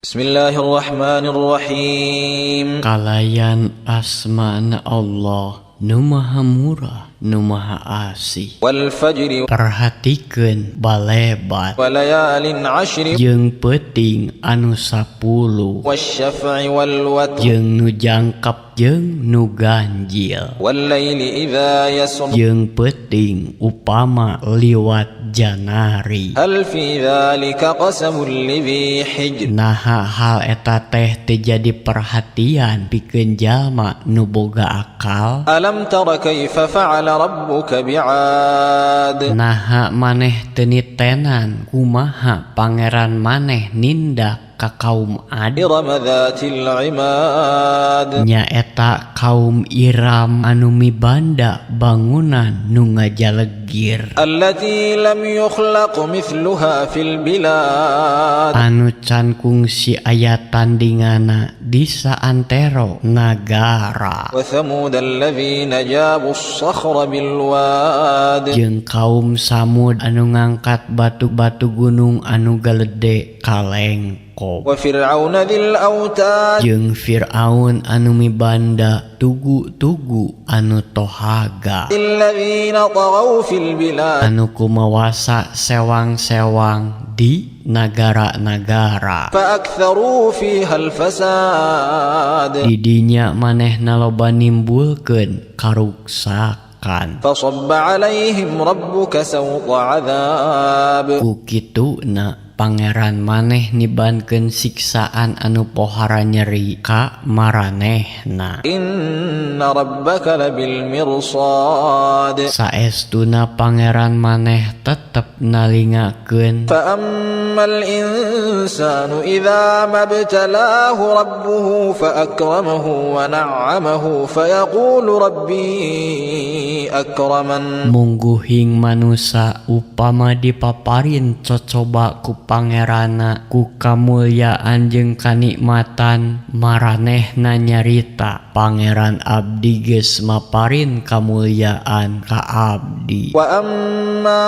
Bismillahirrahmanirrahim. Kalayan asmana Allah nu maha murah nu maha asih. Wal fajri. Perhatikeun balebat. Walayalin ashri. Jeung peuting anu 10. Wasyaf'i wal watr. Jeung nu jangkep jeung nu ganjil. Wal laili idza yasr. Jeung peuting upama liwat janari. Hal fi dzalika qasamul lidzi hijr. Naha hal eta teh teu jadi perhatian pikeun jalma nu boga akal? Alam tara kaifa fa'ala rabbuka bi'ad. Naha maneh teu nitenan kumaha pangeran maneh nindak ka kaum Ad? Iram dzatil imad. Nyaeta kaum Iram anu mibanda bangunan nu ngajalegir. Allati lam yukhlaq mithluha fil bilad. Anu can kungsi aya tandingana di saantero nagara. Wa thamud alladzina jabu as-sakhra bil wad. Jeung kaum Samud anu ngangkat batu-batu gunung anu galede kalengkob. Wa fir'auna dzil autad. Jeung Fir'aun anu mibanda tugu-tugu anu tohaga. Alladzina taghaw fil bilad. Anu kumawasa sewang-sewang di nagara-nagara. Fa aktsaru fiha al-fasad. Didinya manehna loba nimbulkeun karuksakan. Fa sabba 'alaihim rabbuka sawta 'adzab. Ku kituna pangeran maneh nibankeun siksaan anu pohara nyeri ka maranehna. Inna rabbaka labil mirsad. Saestuna pangeran maneh tetep nalingakeun. Fa ammal insanu idza mabtalahu rabbuhu fa akramahu wa na'amahu fa yaqulu rabbi akraman. Mungguhing manusa upama dipaparin cocoba ku pangeranna ku kamulyaan jeung kanikmatan, maranehna nyarita pangeran abdi geus maparin kamulyaan ka abdi. Wa amma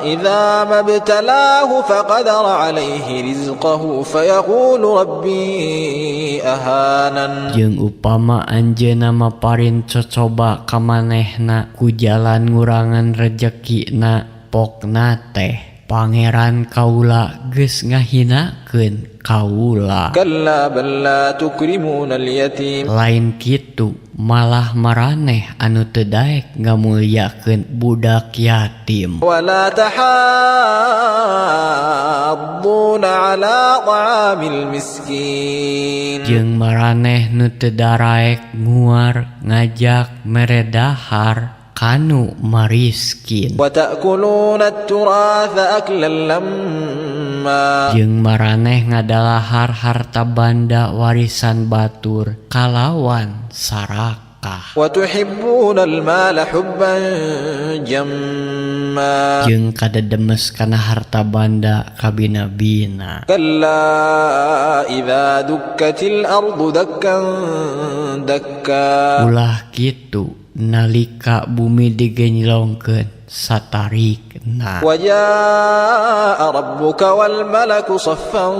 idza mabtalahu faqadara alaihi rizqahu fayaqulu rabbi ahanan. Jeung upama anjeunna maparin cocoba ka manehna ku jalan ngurangan rejekina, pokna teh pangeran kaula geus ngahinakeun kaula. Kalla bal la tukrimunal yatim. Lain kitu, malah maraneh anu teu daek ngamulyakeun budak yatim. Wala tahadduna ala ta'amil miskin. Jeung maraneh nu teu daraek nguar ngajak mere dahar kanu mariskin. Wa ta'kuluna at-turatha aklan lamma. Jeung maraneh ngadalahar harta banda warisan batur kalawan sarakah. Wa tuhibbuna al-mala hubban jamma. Jeung kadedemes kana harta banda kabina-bina. Kalla idza dukkatil ardu dakkan dakka. Ulah kitu nalika bumi digenjlongkeun satarikna. Wa jaa rabbuka wal malaku saffan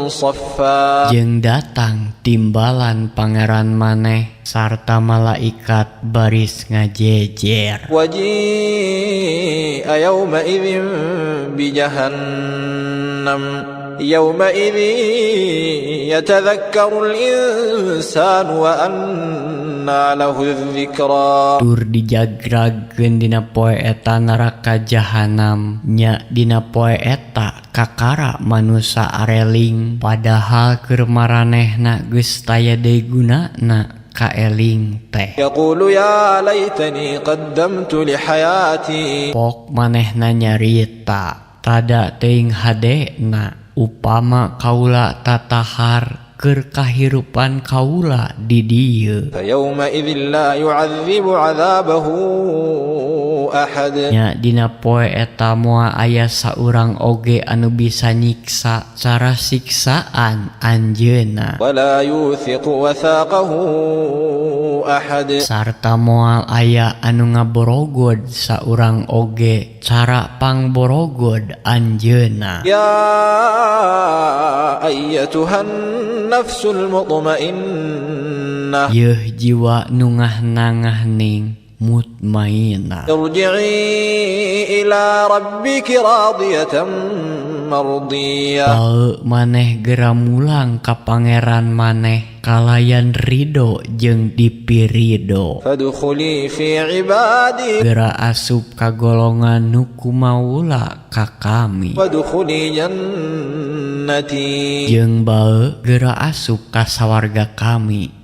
saffa. Jeung datang timbalan pangeran maneh sarta malaikat baris ngajejer. Wa jaa yauma idzin bi jahannam yauma idzin yatadhakkarul insanu wa anna lahu dzikra. Tur dijagragkeun dina poe eta neraka jahanam, nya dina poe eta kakara manusa areling, padahal keur maranehna geus taya deui gunana kaeling teh. Yaqulu ya laitani qaddamtu li hayati. Pok manehna nyarita tada teuing hadena upama kaula tatahar keur kahirupan kaula di dieu. Fa yauma idzin la yu'adzibu 'adzabahu أحد. Nya dina poe eta moal aya saurang oge anu bisa nyiksa cara siksaan anjeunna. ولا يوثق وثاقه أحد. Sarta moal aya anu ngaborogod saurang oge cara pangborogod anjeunna. يا أيتها النفس المطمئنة. Yeuh jiwa nu ngahnang-ngahning mutmainah. ارجعي إلى ربك راضية مرضية. Bae maneh gera mulang ka Pangeran maneh kalayan ridho jeung dipirido. فادخلي في عبادي. Gera asup ka golongan nu kumaula ka kami. وادخلي جنتي. Jeung bae gera asup ka sawarga kami.